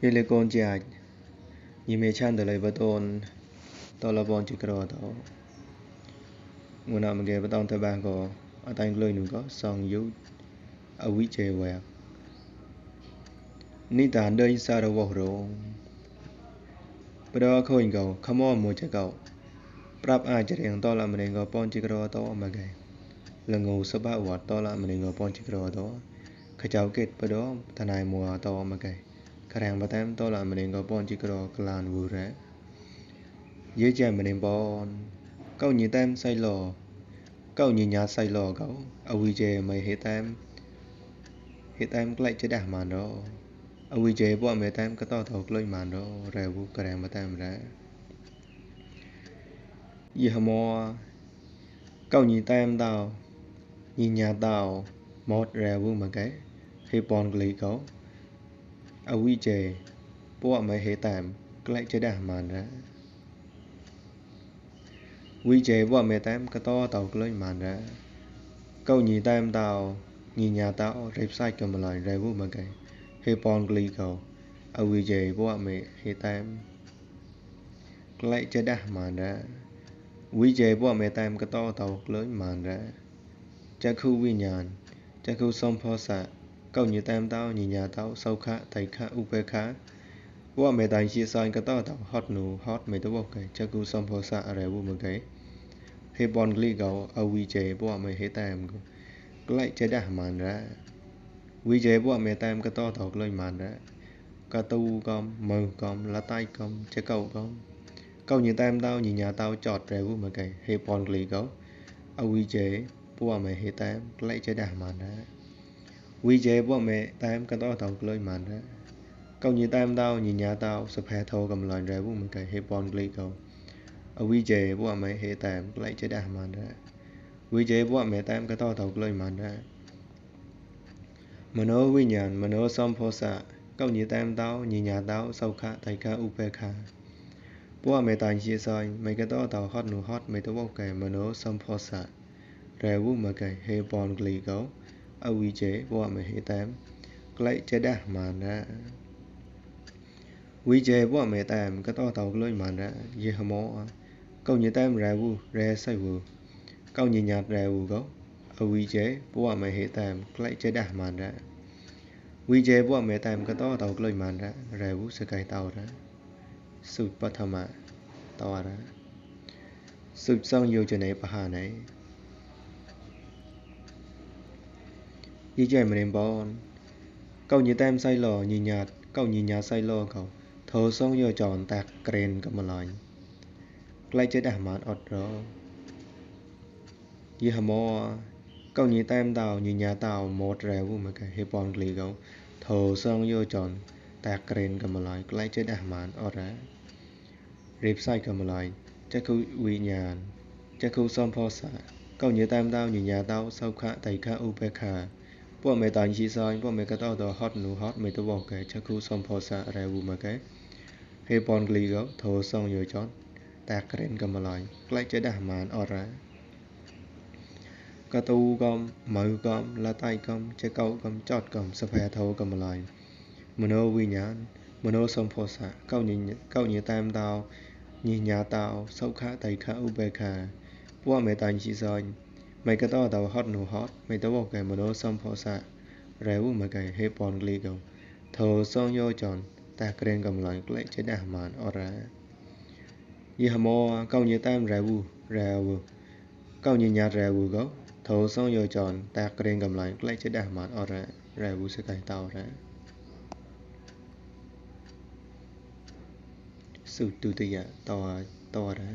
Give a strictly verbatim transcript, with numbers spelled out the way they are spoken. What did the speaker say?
Yele kon chiat, yeme chan dalai baton, tola bon chikro to. Ngunam ge batong tebang ko, atang gloi nu ko, song yu, awi che wek. Ni tan doi sara wok rong. Pdo khoi ko, khamo mo che kau. Prap a chereng tola mene ko pon chikro to ma gai. Lengo saba wat tola mene ko pon chikro to. Khachau ket pdo tanai mo to ma gai. Khareng batem tola mene ko pon chikro klan wu re. Ye che mene pon. Kau ni tem sai lo. Kau ni nya sai lo kau. Awi che mai he tem. He tem klai che dah man ro. Awi che bo me tem kato tau kloi man ro. Re wu khareng batem re. Ye hamo, kau ni tem tau, ni nya tau, mot re wu ma gai, he pon kli kau. Awi che, bo me he tem, klai che dah man re. Wi che bo me tem, kato tau kloi man re. Kau ni tem tau, ni nya tau, rip sai ka malai re wu ma gai, he pon kli kau. Awi che bo me he tem. Klai che dah man ra. Wi che bo me tem kato tau kloi man ra. Chakhu wi nyan, chakhu som pho sa, kau ni tem tau, ni nya tau, sau kha, tai kha, upe kha. Bo me tai si sain kato tau, hot nu, hot me to bo kai, chakhu som pho sa, are wu ma kai. He pon kli kau, awi che bo me he tem kau. Klai che dah man ra. Wi che bo me tem kato tau kloi man ra. Katu kom, mau kom, latai kom, chakau kom. Kau ni tem tau, ni nya tau, chot re wu ma kai, he pon kli kau. Awi che, bo me he tem, klai che dah man ra. Wi che bo me tem kato tau kloi man ra. Kau ni tem tau, ni nya tau, saphe tho kam lon re wu ma kai, he pon kli kau. Awi che bo me he tem, klai che dah man ra. Wi che bo me tem kato tau kloi man ra. Mano wi nyan, mano som pho sa, kau ni tem tau, ni nya tau, sau kha, tai kha, upe kha. Bo me tan si sain, mai kato tau hot nu hot, mai to bo kai, mano som pho sa. Re wu ma kai, he pon kli kau, awi che, bo me he tem, klai che dah man ra. Wi che bo me tem, kato tau kloi man ra, ye hamo. Kau ni tem re wu, re sai wu. Kau ni nyat re wu kau. Awi che, bo me he tem, klai che dah man ra. Wi che bo me tem, kato tau kloi man ra, re wu sakai tau ra. Sut pathama, tau ra. Sut sang yo che nei paha nei. Ye che mene pon. Kau ni tem sai lo, ni nyat, kau ni nyat sai lo kau. Tho song yo chon tak kren ka malai. Klai che dah man ot ro. Ye hamo, kau ni tem tau, ni nya tau, mot re wu ma kai, he pon kli kau. Tho song yo chon, tak kren ka malai, klai che dah man ot ra. Rip sai ka malai, chakhu wi nyan, chakhu som pho sa, kau ni tem tau, ni nya tau, sau kha, tai kha, upe kha. Bo me tan si sain, bo me kato tau hot nu hot, me to bo kai, chakhu som pho sa, re wu ma kai. He pon kli kau, tho song yo chon, tak kren ka malai, klai che dah man ot ra. Katu kom, mau kom, latai kom, chakau kom, chot kom, saphe tho ka malai. Mano wi nyan, mano som pho sa, kau ni, kau ni tem tau, ni nya tau, sau kha, tai kha, upe kha. Bo me tan si sain, mai kato tau hot nu hot, me to bo kai, mano som pho sa. Re wu ma kai, he pon kli kau. Tho song yo chon, tak kren ka malai, klai che dah man ot ra. Ye hamo, kau ni tem re wu, re wu. Kau ni nyat re wu kau. Tho song yo chon, tak kren ka malai, klai che dah man ot ra, re wu sakai tau ra. Sut tu te ya, tau, tau ra.